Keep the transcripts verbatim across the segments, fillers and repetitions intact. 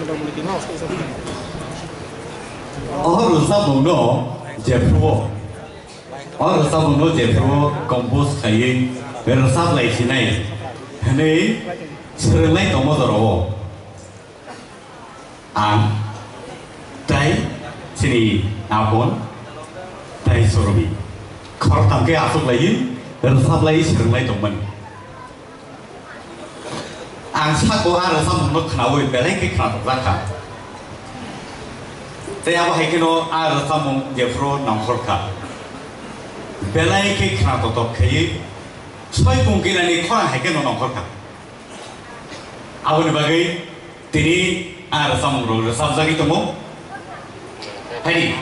O rwchapmungno jephru o, o rwchapmungno jephru o compose khaiwi rwchap lai sinai hwnwi swrwngnai tongma jorao ang tei chini apon tei Sorobi khoroktham khe achuk laiwi rwchap lai swrwngnai tongmani. Ang sabo a rwchapmungno khnaui belai khe khnathokjak kha. Tei abo hai kheno a rwchapmung jephru nongkhor kha. Belai khe khnathokthok khaiwi soi kungkinani khorang hai kheno nongkhor kha. Aboni bagwi tini a rwchapmungrok rwchapjagwi tongo. Haini,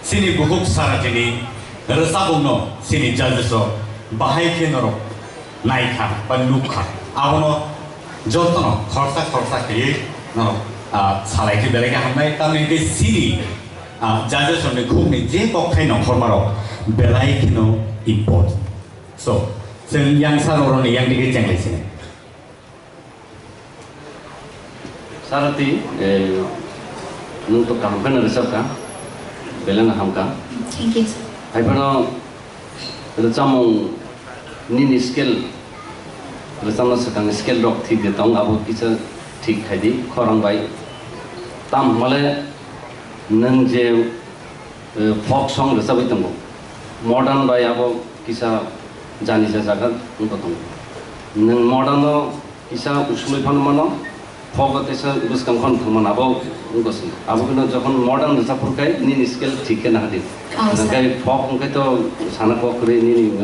chini bukhuk Saratini rwchapmungno chini judges rok bahai khe norok naikha ba nukha. Abono jotono khoroksa khoroksa khaiwi norok, ah, salai khe belai khe hamnai. Tamni hwnkhe chini, ah, judges rokni khukni je kokthai nongkhormarok belai kheno important. So, chwng yang sir oroni yang dige chenglai sini. Sarati, eh, nwng to kaham kheno rwchap kha, belai no ham kha. Thank you, sir. Hai phano rwchapmung nini scale, rwchapna swkang scale rok thik de tong, abo kisa thik khai di, khorang bai. Tam hwnmale nwng je, eh, folk song rwchapwi tongo. Modern bai abo kisa jani ja jaga wngkha tongo. Nwng modern o kisa usumui phano mano, folk o kisa bwskang phano thangmano abo wngkha se. Abo kheno jokhon modern rwchap phuru khai nini scale thik khe nahadi. Oh, sir. Hwnkhe folk wngkhe to sana kok kwrwi nini